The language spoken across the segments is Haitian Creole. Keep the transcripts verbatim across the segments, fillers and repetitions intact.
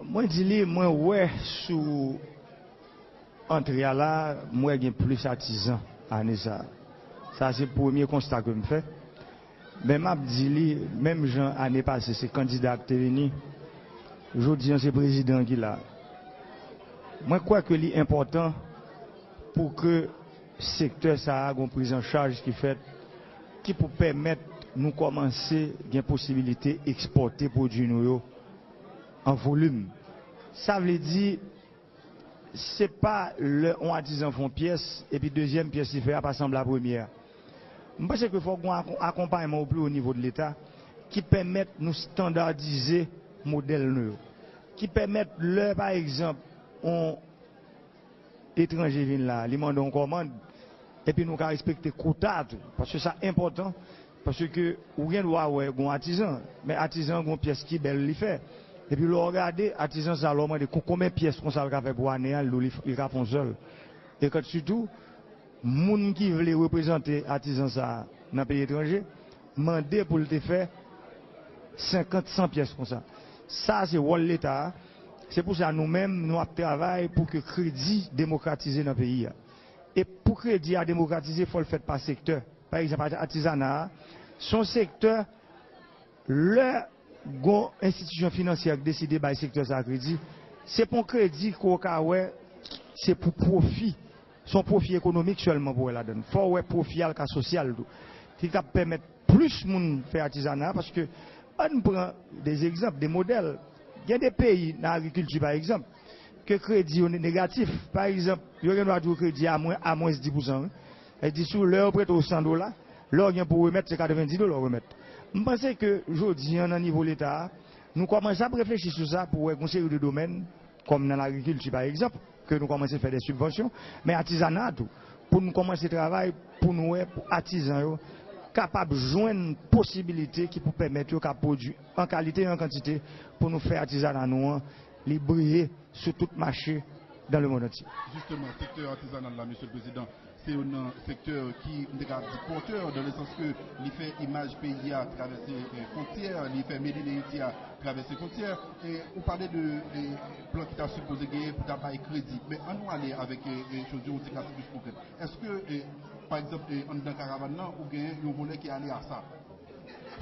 Mwen di li, mwen wè sou antre a la, m wè gen plis atizan ane sa a. Sa se premye konsta ke m fè. Men m ap di li, menm jan ane pase se kandida k te vini, jodi an se prezidan ki la. Mwen kwè ke li enpòtan pou ke sektè sa a gon priz an chaj ki fèt, ki pou pèmèt nou kòmanse gen posibilite ekspòte pwodui nou yo an volim. Sa vle di, se pa lè yon atizan fè yon pyès, epi dezyèm pyès li fè a pa sanble a premyè a. M panse ke fòk gon akon-, akonpayman o pli o nivo de Leta ki pèmèt nou standardize modèl nou yo. Ki pèmèt lè, pa egzanp, yon etranje vin la, li mande yon kòmand, epi nou ka respekte kota a tou. Paske sa enpòtan, paske ou gen dwa wè gon atizan, men atizan gon pyès ki bèl li fè. Epi lè w gade, atizan sa, lè w mande ko-, konbyen pyès konsa l ka fè pou ane a, li, li ka fè yon sèl. E kant sitou, moun ki vle reprezante atizan sa nan peyi etranje, mande pou l te fè senkant, san pyès konsa. Sa se wòl Leta a. Se pou sa nou menm, nou ap travay pou ke kredi demokratize nan peyi a. E pou kredi a demokratize, fò l fèt pa sektè. Pa egzanp, ati-, atizana a, se yon sektè, lè gon enstitisyon finansyè k deside bay sektè sa a kredi, se pa yon kredi ke w ka wè se pou pwofi. Se yon pwofi ekonomik sèlman pou wè ladan l. Fò w wè pwofi a l ka sosyal tou. Ki ka pèmèt plis moun fè atizana, paske ann pran de egzanp, de modèl. Gen de peyi nan agrikilti, pa egzanp, ke kredi yo ne-, negatif. Pa egzanp, yo gen dwa di w kredi a mwen, a mwens dis pousan, wi. Sa vle di, si w, lè yo prete w san dola, lè w gen pou w remèt, se katrevendi dola w remèt. M panse ke jodi an, nan nivo Leta a, nou kòmanse ap reflechi sou sa pou wè gon seri de domèn, kòm nan lagrikilti, pa egzanp, ke nou kòmanse fè de sibvansyon, men atizana tou, pou nou kòmanse travay, pou nou wè, pou atizan yo kapab jwenn posibilite ki pou pèmèt yo ka pwodui an kalite e an kantite pou nou fè atizana nou an, li briye sou tout mache dans le monde entier. Jisteman, sektè atizanal la, Mesye le Prezidan, se youn nan sektè ki, m te ka di, pòtè, dans le sens que li fè imaj peyi a travèse, eh, fwontyè, li fè Made in Haiti a travèse fwontyè. E ou pale de, eh, plan ki ta sipoze genyen pou ta bay kredi. Men ann nou ale avèk, eh, eh, choz yo, yon ti ka ti plis konkrèt. Èske, eh, pa egzanp, eh, anndan karavàn nan, ou genyen yon volè ki ale a sa?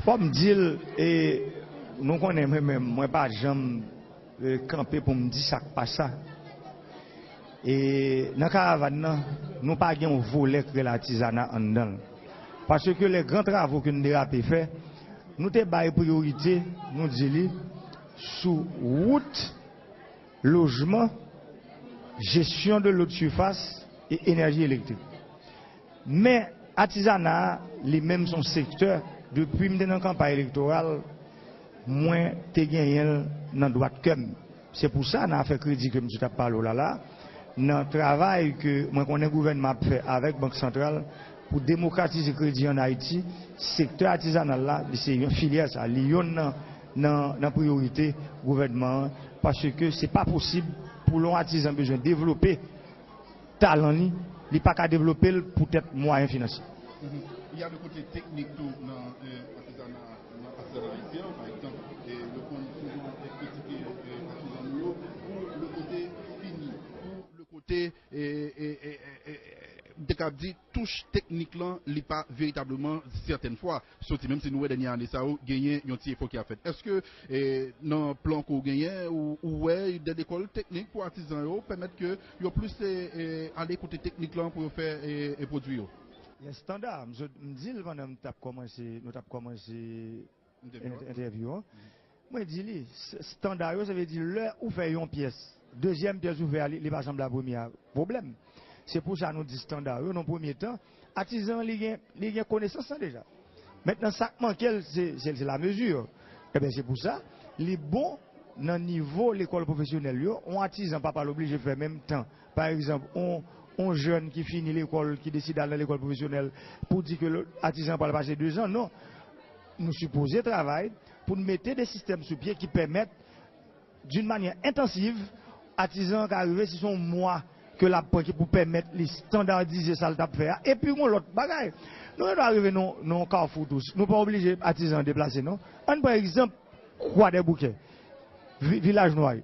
Fò m di l, e, nou konnen mwen menm, mwen pa janm, e, kanpe pou m di sa k pa sa. E, nan karavàn nan, nou pa gen yon volè k rele atizana anndan l. Paske les grands travaux ke nou te ape fè, nou te bay priyorite, nou di li, sou wout, lojman, jesyon de l'eau de surface e enèji elektrik. Men atizana a, li menm, se yon sektè, depi m te nan kanpay elektoral, mwen te genyen l nan dwat kè m. Se pou sa, nan afè kredi ke m sot ap pale w la la, nan travay ke mwen konnen gouvènman ap fè avèk Bank Santral pou demokratize kredi ann Ayiti, sektè atizanal la, li se yon filyè sa, li yonn nan, nan, nan priyorite gouvènman an, paske se pa posib pou yon atizan bezwen devlope talan li, li pa ka devlope l poutèt mwayen finansye. Mhm. Il y a le côté technique tou nan, eh, atizana, nan atizana ayisyen an, pa egzanp, eh, yo konn souvan kritike, eh, atizan nou yo pou le côté fini, pou le côté, eh, eh, eh, eh, eh, m te ka di touch teknik lan, li pa veritableman, sètèn fwa, soti, menm si nou wè dènye ane sa yo, genyen yon ti efò ki ap fèt. Èske, eh, nan plan ke w genyen, ou, ou wè de lekòl teknik pou atizan yo, pèmèt ke yo plis, eh, eh, ale kote teknik lan pou yo fè, eh, eh, pwodui yo? Yes, estanda, m sot, m di l pandan m t ap kòmanse, nou t ap kòmanse entèvyou an. Mwen di li, s-, estanda yo, sa vle di lè ou fè yon pyès, dezyèm pyès ou fè a, li, li pa sanble a premye a, pwoblèm. Se pou sa nou di estanda yo, nan premye tan, atizan an, li gen, li gen konesans lan deja. Mentnan, sa k manke l, se, se, se lamezi. Ebyen, se pou sa, li bon nan nivo lekòl pwofesyonèl yo, yon atizan pa pral oblije fè menm tan. Pa egzanp, yon, yon jèn ki fini lekòl, ki deside al nan lekòl pwofesyonèl, pou di ke atizan an pral pase dezan, non. Nou sipoze travay pou n mete de sistèm sou pye ki pèmèt d'une manière intensive, atizan an ka rive, si se yon mwa ke l ap pran ki pou pèmèt li estandadize sa l t ap fè a. Epi gon lòt bagay. Nou gen dwa rive nan, nan yon kafou tou. Nou pa oblije atizan an deplase, non. Ann pran egzanp Kwadèboukè, vi-, Vilaj Nwari.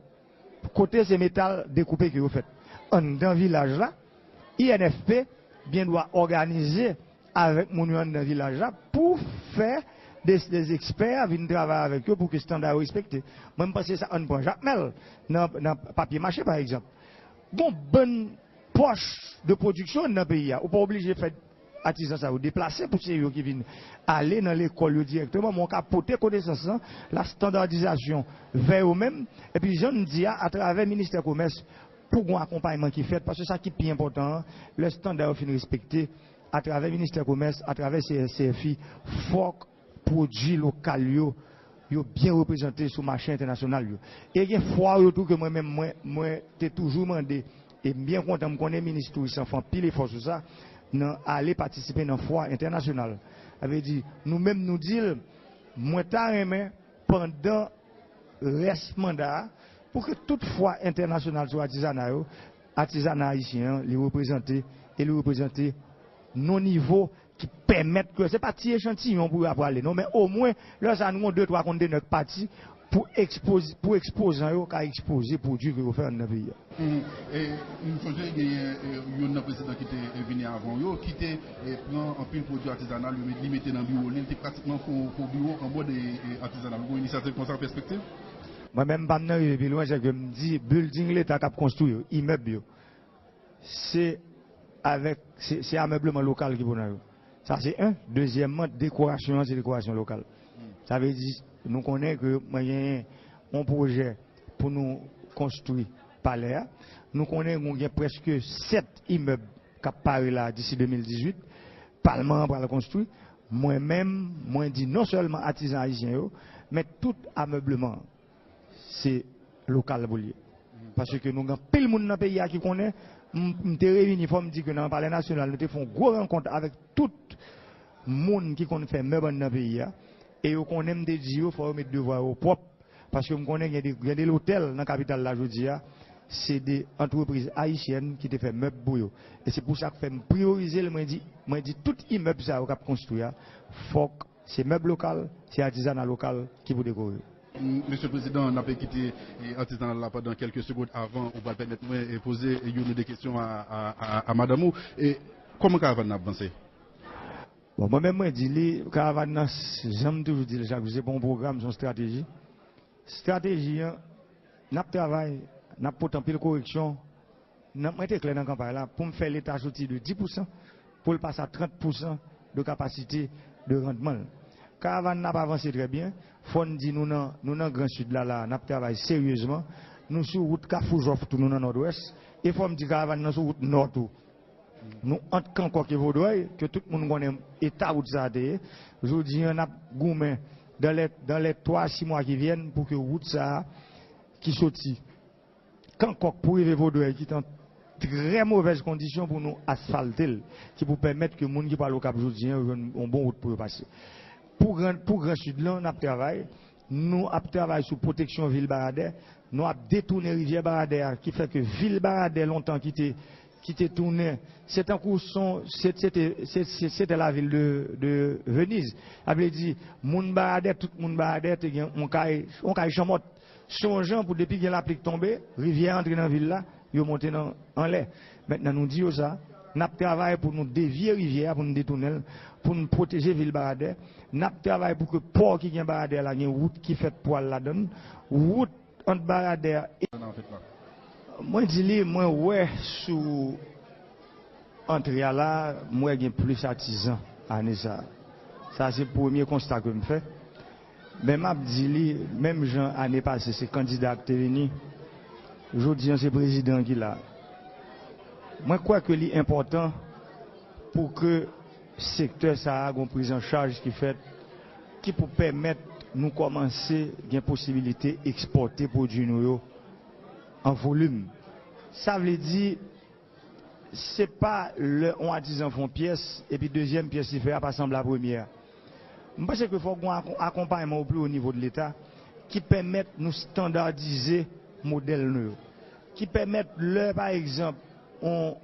Kote se metal dekoupe ke yo fèt. Anndan vilaj la, I N F P gen dwa òganize avèk moun yo anndan vilaj la pou fè de, de ekspè vin travay avèk yo pou ke estanda yo respekte. Mwen, m panse sa, ann pran Jakmèl nan, nan papye mache, pa egzanp. Gon bann pòch de pwodiksyon nan peyi a. Ou pa oblije fè atizan sa yo deplase pou se yo ki vin ale nan lekòl yo dirèkteman, men w ka pote konesans lan, la estandadizasyon vè yo menm, epi jan n di a, atravè ministè komès, pou gon akonpayman ki fèt, paske sa ki pi enpòtan an, lè estanda yo fin respekte, atravè ministè komès, atravè C S C F I, fòk pwodui lokal yo, yo byen reprezante sou mache entènasyonal yo. E gen fwa yo tou ke mwen menm, mwen, mwen te toujou mande, e m byen kontan, m konnen minis touris lan fè anpil efò sou sa, nan ale patisipe nan fwa entènasyonal. Sa vle di, nou menm nou di l, mwen ta renmen, pandan rès manda a, pou ke tout fwa entènasyonal sou atizana yo, atizana ayisyen an, li reprezante, e li reprezante nan nivo ki pèmèt ke, se pa ti echantiyon pou yo ap prale, non, men omwen, lè sa, nou gon de, twa kontenè k pati pou ekspoz-, pou ekspozan yo ka ekspoze pwodui ke yo fè anndan peyi a. Mhm. E, m sonje genyen, e, youn nan prezidan ki te, e, vini avan w yo, ki te, e, pran anpil pwodui atizanal, li met-, li mete nan biwo li, li te pratikman fè yon, fè yon biwo an mòd, e, e, atizanal. Ou gon inisyativ konsa an pèspektiv? Mwen menm, m pa m nan rive pi lwen, se ke m di, building Leta k ap konstwi yo, imèb yo, se avèk, se, se amèbleman lokal ki pou nan yo. Sa se en. Dezyèmman, dekorasyon an, se dekorasyon lokal. Sa vle di, nou konnen ke mwen genyen yon pwojè pou nou konstwi palè a. Nou konnen nou gen prèske sèt imèb k ap pare la disi de mil dizuit. Palman an pral konstwi. Mwen menm, mwen di non sèlman atizan ayisyen yo, men tout amèbleman an, se lokal pou l ye. Paske nou gen anpil moun nan peyi a ki konnen, m, m te reyini, fò m di ke nan Palè Nasyonal, nou te fè yon gwo rankont avèk tout moun ki konn fè mèb anndan peyi a, e yo konnen m te di yo, fò yo met devwa yo pwòp, paske m konnen gen de, gen de lotèl nan kapital la jodi a, se de antrepriz ayisyèn ki te fè mèb pou yo. E se pou sa k fè m priyorize l, mwen di, mwen di tout imèb sa yo k ap konstwi a, fòk se mèb lokal, se atizana lokal ki pou dekore yo. M, Mesye Prezidan, n ap kite, e, atizanal la pandan kèlke segond avan ou pral pèmèt mwen, e, poze, e, youn ou de kesyon a, a, a, a madanm ou. E, kòman karavàn nan ap vanse? Bon, mwen menm mwen di li, karavàn nan, s-, jan m toujou di l chak jou, se pa yon pwogram, se yon estrateji. Estrateji an, n ap travay, n ap pote anpil koreksyon. Nan, mwen te klè nan kanpay la, pou m fè Leta soti de dis pousan, pou l pase a trant pousan de kapasite de randman l. Karavàn nan ap avanse trè byen. Fò n di nou nan, nou nan Gran Sid la, la, n ap travay seryezman. Nou sou wout Kafou Jòf tou, nou nan Nòdwès. E fò m di karavàn nan sou wout Nò tou. Nou ant Kankòk e Vodrèy, ke tout moun konnen eta wout sa a te ye. Jodi an, n ap goumen dans les, dans les twa a sis mwa ki vyen pou ke wout sa a ki soti Kankòk pou rive Vodrèy, ki te an trè movèz kondisyon, pou nou asfalte l, ki pou pèmèt ke moun ki pral Okap jodi an yo jwenn yon bon wout pou yo pase. Pou Gran, pou Gran Sid lan, n ap travay. Nou ap travay sou pwoteksyon vil Baradè. Nou ap detounen rivyè Baradè a, ki fè ke vil Baradè lontan ki te, ki te tounen, se tankou son, se, se te, se, se, se te la vil de, de Venise. Sa vle di, moun Baradè, tout moun Baradè te gen yon kay, yon kay chanmòt. Se yon jan pou depi gen lapli k tonbe, rivyè antre nan vil la, yo monte nan, anlè. Mentnan nou di yo sa, n ap travay pou nou devye rivyè a, pou nou detounen l, pou nou pwoteje vil Baradè. N ap travay pou ke pò ki gen Baradè la gen wout ki fèt pou al ladan l. Wout ant Baradè e Mwen di li, mwen wè sou antre a la, m wè gen plis atizan ane sa a. Sa se premye konsta ke m fè. Men m ap di li, menm jan ane pase se kandida k te vini, jodi an se prezidan ki la. Mwen kwè ke li enpòtan pou ke sektè sa a gon priz an chaj ki fèt, ki pou pèmèt nou kòmanse gen posibilite ekspòte pwodui nou yo an volim. Sa vle di, se pa lè yon atizan fè yon pyès, epi dezyèm pyès li fè a pa sanble a premyè a. M panse ke fòk gen yon akon-, akonpayman o pli wo nivo de Leta ki pèmèt nou estandadize modèl nou yo. Ki pèmèt lè, pa egzanp, yon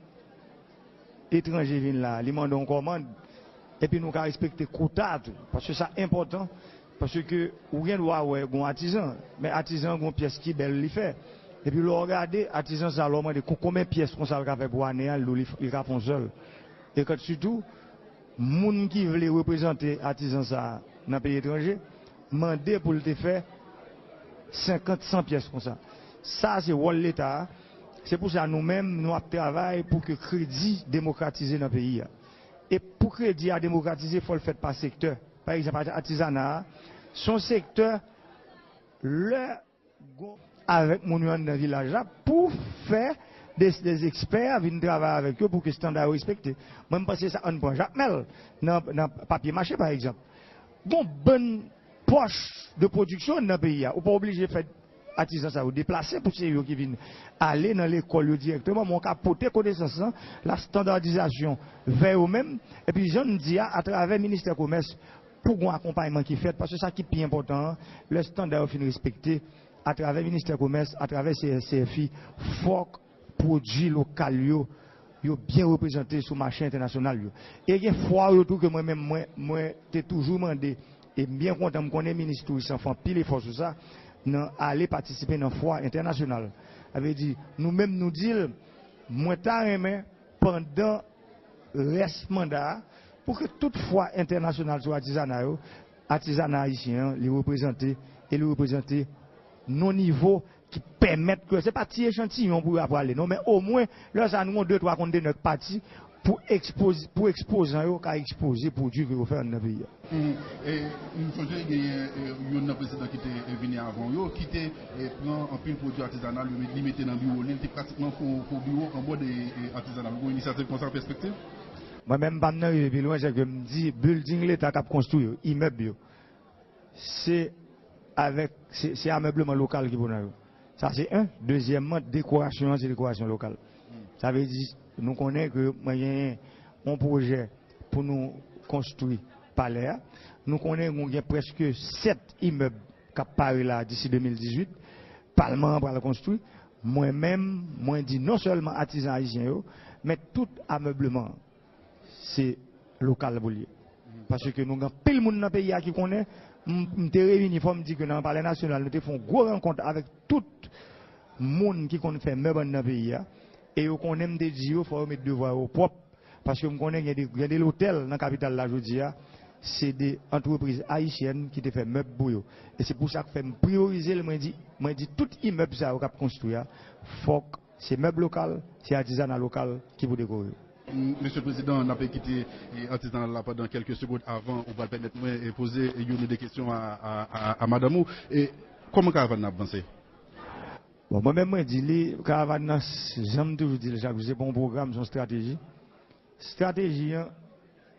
etranje vin la, li mande yon kòmand, epi nou ka respekte kota a tou, paske sa enpòtan, paske ou gen dwa wè gon atizan, men atizan an gon pyès ki bèl li fè. Epi lè w gade atizan sa, lè w mande konbyen pyès konsa l ka fè pou ane a, l di w li, li ka fè yon sèl. E kant sitou, moun ki vle reprezante atizan sa nan peyi etranje, mande pou l te fè senkant, san pyès konsa. Sa se wòl Leta a. Se pou sa nou menm, nou ap travay pou ke kredi demokratize nan peyi a. E pou kredi a demokratize, fò l fèt pa sektè. Pa egzanp, atizana a, se yon sektè, lè gon avèk moun yo anndan vilaj la pou fè de, de ekspè vin travay avèk yo pou ke estanda yo respekte. Mwen, m panse sa, ann pran Jakmèl nan, nan papye mache, pa egzanp. Gon bann pòch de pwodiksyon anndan peyi a. Ou pa oblije fè atizan sa yo deplase pou se yo ki vin ale nan lekòl yo dirèkteman, men w ka pote konesans lan, lastandadizasyon vè yo menm, epi jan n di a, atravè ministè komès, pou gon akonpayman ki fèt, paske sa ki pi enpòtan an, lè estanda yo fin respekte, atravè ministè komès, atravè C S C F I, fòk pwodui lokal yo, yo byen reprezante sou mache entènasyonal yo. E gen fwa yo tou ke mwen menm, mwen, mwen te toujou mande, e m byen kontan, m konnen minis touris lan fè anpil efò sou sa, nan ale patisipe nan fwa entènasyonal. Sa vle di, nou menm nou di l, mwen ta renmen, pandan rès manda a, pou ke tout fwa entènasyonal sou atizana yo, atizana ayisyen an, li reprezante, e li reprezante nan nivo ki pèmèt ke, se pa ti echantiyon pou yo ap prale, non, men omwen, lè sa a, nou gon de twa kontenè k pati pou ekspoz-, pou ekspozan yo ka ekspoze pwodui ke yo fè anndan peyi a. Mhm. E m sonje genyen, e, youn nan prezidan ki te, e, vini avan w yo, ki te, e, pran anpil pwodui atizanal, li met-, li mete nan biwo li, li te pratikman fè, fè biwo an mòd, e, e, atizanal. Ou gon inisyativ konsa an pèspektiv? Mwen menm, m pa m nan rive pi lwen, se ke m di, building Leta k ap konstwi yo, imèb yo, se avèk, se, se amèbleman lokal ki pou nan yo. Sa se en. Dezyèmman, dekorasyon an, se dekorasyon lokal. Sa vle di, nou konnen ke mwen genyen yon pwojè pou nou konstwi palè a. Nou konnen nou gen prèske sèt imèb k ap pare la disi de mil dizuit. Palman an pral konstwi. Mwen menm, mwen di non sèlman atizan ayisyen yo, men tout amèbleman an, se lokal pou l ye. Paske nou gen anpil moun nan peyi a ki konnen, m, m te reyini, fò m di ke nan Palè Nasyonal, nou te fè yon gwo rankont avèk tout moun ki konn fè mèb anndan peyi a, e yo konnen m te di yo, fò yo met devwa yo pwòp, paske m konnen gen de, gen de lotèl nan kapital la jodi a, se de antrepriz ayisyèn ki te fè mèb pou yo. E se pou sa k fè m priyorize l, mwen di, mwen di tout imèb sa yo k ap konstwi a, fòk se mèb lokal, se atizana lokal ki pou dekore yo. M, Mesye Prezidan, n ap kite, e, atizanal la pandan kèlke segonn avan ou pral pèmèt mwen, e, poze, e, youn de kesyon a, a, a, a madanm ou. E kòman karavàn nan ap vanse? Bon, mwen menm mwen di li, karavàn nan, s-, jan m toujou di l chak jou, se pa yon pwogram, se yon estrateji. Estrateji an,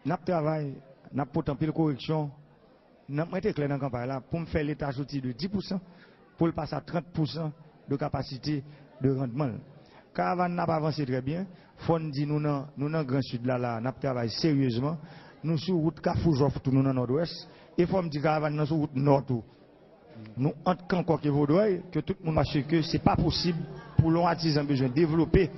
n ap travay, n ap pote anpil koreksyon. Nan, mwen te klè nan kanpay la, pou m fè Leta soti de dis pousan pou l pase a trant pousan de kapasite de randman l. Karavàn nan ap avanse trè byen. Fò n di nou nan, nou nan Gran Sid la, la, n ap travay seryezman. Nou sou wout Kafou Jòf tou, nou nan Nòdwès. E fò m di karavàn nan sou wout Nò tou. Nou ant Kankòk e Vodrèy, ke tout moun, paske se pa posib pou yon atizan bezwen devlope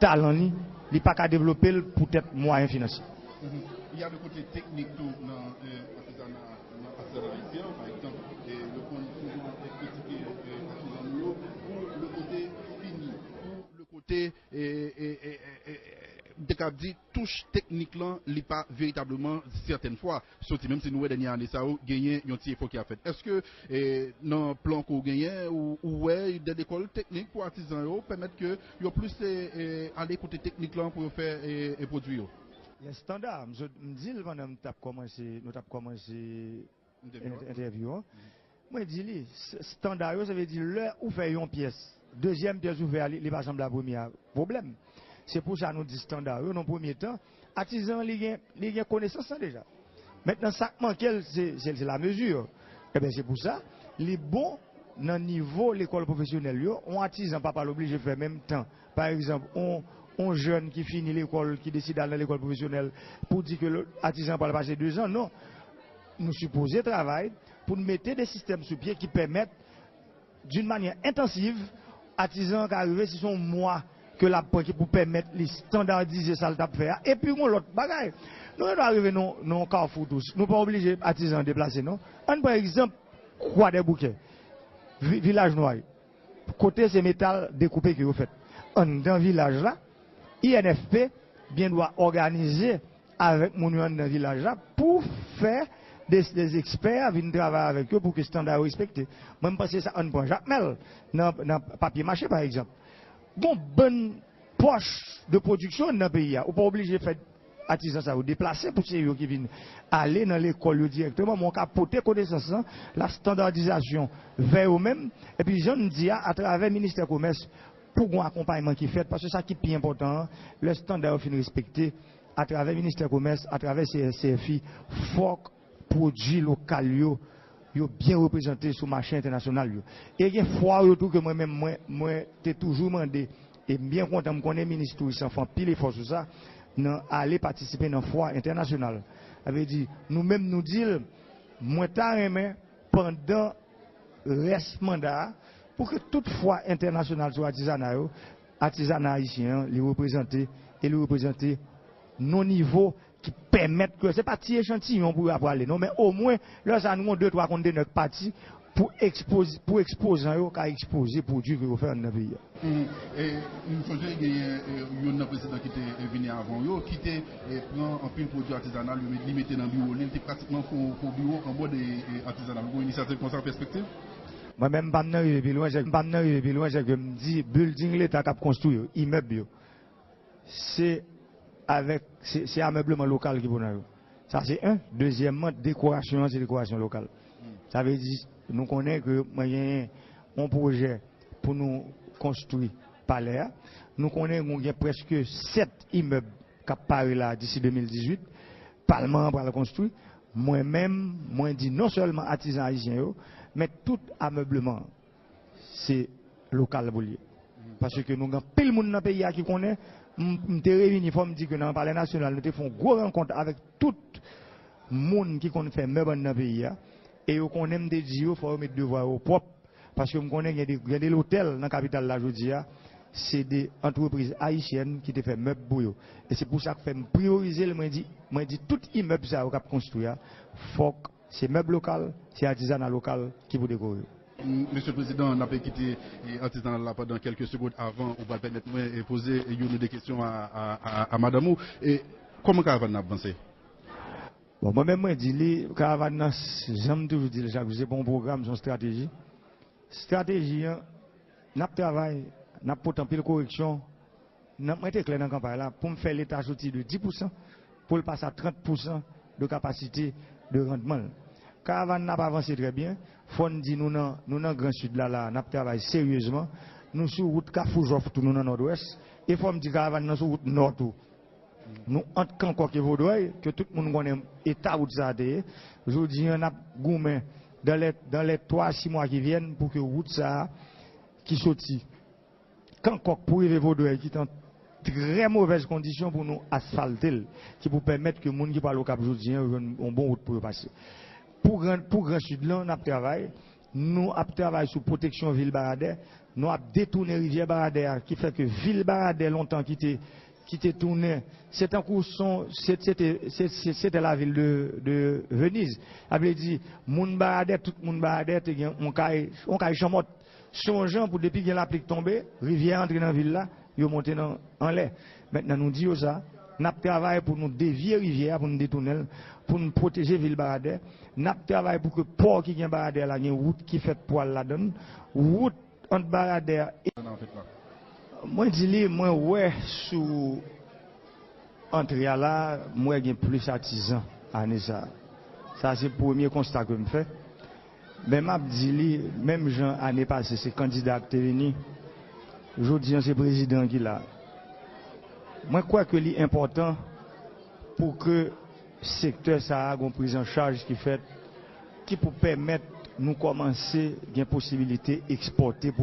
talan li, li pa ka devlope l poutèt mwayen finansye. Mhm. Il y a le côté technique tou nan, euh, atizana, nan atizana ayisyen an, pa egzanp, e yo konn souvan kritike, euh, atizan nou yo pou le côté fini, pou le côté, e, e, e, e, e, m te kab di, touch teknik lan, li pa veritableman, sètèn fwa, soti, menm si nou wè dènye ane sa yo, genyen yon ti efò ki ap fèt. Èske, e, nan plan ke w genyen, ou, ou wè de lekòl teknik pou atizan yo, pèmèt ke yo plis, e, e, ale kote teknik lan pou yo fè, e, e, pwodui yo? Lè estanda, m sot, m di l pandan m t ap kòmanse, nou t ap kòmanse entèvyou an. Mwen di li, s-, estanda yo, sa vle di lè ou fè yon pyès, dezyèm pyès ou fè a, li, li pa sanble a premye a, pwoblèm. Se pou sa nou di estanda yo, nan premye tan, atizan an, li gen, li gen konesans lan deja. Mentnan, sa k manke l, se, se, se la mezi. Ebyen, se pou sa, li bon nan nivo lekòl pwofesyonèl yo, yon atizan pa pral oblije fè menm tan. Pa egzanp, yon, yon jèn ki fini lekòl, ki deside al nan lekòl pwofesyonèl, pou di ke l-, atizan an pral pase dezan, non. Nou sipoze travay pou n mete de sistèm sou pye ki pèmèt d'une manière intensive, atizan an ka rive, si se yon mwa ke l ap pran ki pou pèmèt li estandadize sa l t ap fè a. Epi gon lòt bagay. Nou gendwa rive nan, nan yon kafou tou. Nou pa oblije atizan an deplase, non. Ann pran egzanp Kwadèboukè, vi-, Vilaj Nwari. Kote se metal dekoupe ke yo fèt. Anndan vilaj la, I N F P gen dwa òganize avèk moun yo anndan vilaj la pou fè de, de ekspè vin travay avèk yo pou ke estanda yo respekte. Mwen, m panse sa, ann pran Jakmèl nan, nan papye mache, pa egzanp. Gon bann pòch de pwodiksyon nan peyi a. Ou pa oblije fè atizan sa yo deplase pou se yo ki vin ale nan lekòl yo dirèkteman, men w ka pote konesans lan, lastandadizasyon vè yo menm, epi jan n di a, atravè ministè komès, pou gon akonpayman ki fèt, paske sa ki pi enpòtan an, lè estanda yo fin respekte, atravè ministè komès, atravè C S C F I, fòk pwodui lokal yo, yo byen reprezante sou mache entènasyonal yo. E gen fwa yo tou ke mwen menm, mwen, mwen te toujou mande, e m byen kontan, m konnen minis touris lan fè anpil efò sou sa, nan ale patisipe nan fwa entènasyonal. Sa vle di, nou menm nou di l, mwen ta renmen, pandan rès manda a, pou ke tout fwa entènasyonal sou atizana yo, atizana ayisyen an, li reprezante, e li reprezante nan nivo ki pèmèt ke, se pa ti echantiyon pou yo ap prale, non, men omwen, lè sa a, nou gon de, twa kontenè k pati pou ekspoz-, pou ekspozan yo ka ekspoze pwodui ke yo fè anndan peyi a. Mhm. E, m sonje genyen, e, youn nan prezidan ki te, e, vini avan w yo, ki te, e, pran anpil pwodui atizanal, li met-, li mete nan biwo li, li te pratikman fè, fè biwo an mòd, e, e, atizanal. Ou gon inisyativ konsa an pèspektiv? Mwen menm, m pa m nan rive pi lwen, se, m pa m nan rive pi lwen, se ke m di, building Leta k ap konstwi yo, imèb yo, se avèk, se, se amèbleman lokal ki pou nan yo. Sa se en. Dezyèmman, dekorasyon an, se dekorasyon lokal. Sa vle di, nou konnen ke mwen genyen yon pwojè pou nou konstwi palè a. Nou konnen nou gen prèske sèt imèb k ap pare la disi de mil dizuit. Palman an pral konstwi. Mwen menm, mwen di non sèlman atizan ayisyen yo, men tout amèbleman an, se lokal pou l ye. Paske nou gen anpil moun nan peyi a ki konnen, m, m te reyini, fò m di ke nan Palè Nasyonal, nou te fè yon gwo rankont avèk tout moun ki konn fè mèb anndan peyi a, e yo konnen m te di yo, fò yo met devwa yo pwòp, paske m konnen gen de, gen de lotèl nan kapital la jodi a, se de antrepriz ayisyèn ki te fè mèb pou yo. E se pou sa k fè m priyorize l, mwen di, mwen di tout imèb sa yo k ap konstwi a, fòk se mèb lokal, se atizana lokal ki pou dekore yo. M, Mesye Prezidan, n ap kite, e, atizanal la pandan kèlke segonn avan ou pral pèmèt mwen, e, poze, e, youn ou de kesyon a, a, a, a madanm ou. E kòman karavàn nan ap vanse? Bon, mwen menm mwen di li, karavàn nan, s-, jan m toujou di l chak jou, se pa yon pwogram, se yon estrateji. Estrateji an, n ap travay, n ap pote anpil koreksyon. Nan, mwen te klè nan kanpay la, pou m fè Leta soti de dis pousan pou l pase a trant pousan de kapasite de randman l. Karavàn nan ap avanse trè byen. Fò n di nou nan, nou nan Gran Sid la, la, n ap travay seryezman. Nou sou wout Kafou Jòf tou, nou nan Nòdwès. E fò m di karavàn nan sou wout Nò tou. Nou ant Kankòk e Vodrèy, ke tout moun konnen eta wout sa a te ye. Jodi a, n ap goumen dans les, dans les twa a sis mwa ki vyen pou ke wout sa a ki soti Kankòk pou rive Vodrèy, ki te an trè movèz kondisyon, pou nou asfalte l, ki pou pèmèt ke moun ki pral Okap jodi a yo jwenn yon bon wout pou yo pase. Pou Gran, pou Gran Sid lan, n ap travay. Nou ap travay sou pwoteksyon vil Baradè. Nou ap detounen rivyè Baradè a, ki fè ke vil Baradè lontan ki te, ki te tounen, se tankou son, se, se te, se, se, se te lavil de, de Venise. Sa vle di, moun Baradè, tout moun Baradè te gen yon kay, yon kay chanmòt. Se yon jan pou depi gen lapli k tonbe, rivyè antre nan vil la, yo monte nan, anlè. Mentnan nou di yo sa, n ap travay pou nou devye rivyè a, pou n detounen l, pou n pwoteje vil Baradè. N ap travay pou ke pò ki gen Baradè la gen wout ki fèt pou al ladan l. Wout ant Baradè a e... Mwen di li, mwen wè sou antre a la, m wè gen plis atizan ane sa a. Sa se premye konsta ke m fè. Men m ap di li, menm jan ane pase se kandida k te vini, jodi a se prezidan ki la. Mwen kwè ke li enpòtan pou ke sektè sa a gon priz an chaj ki fèt, ki pou pèmèt nou kòmanse gen posibilite ekspòte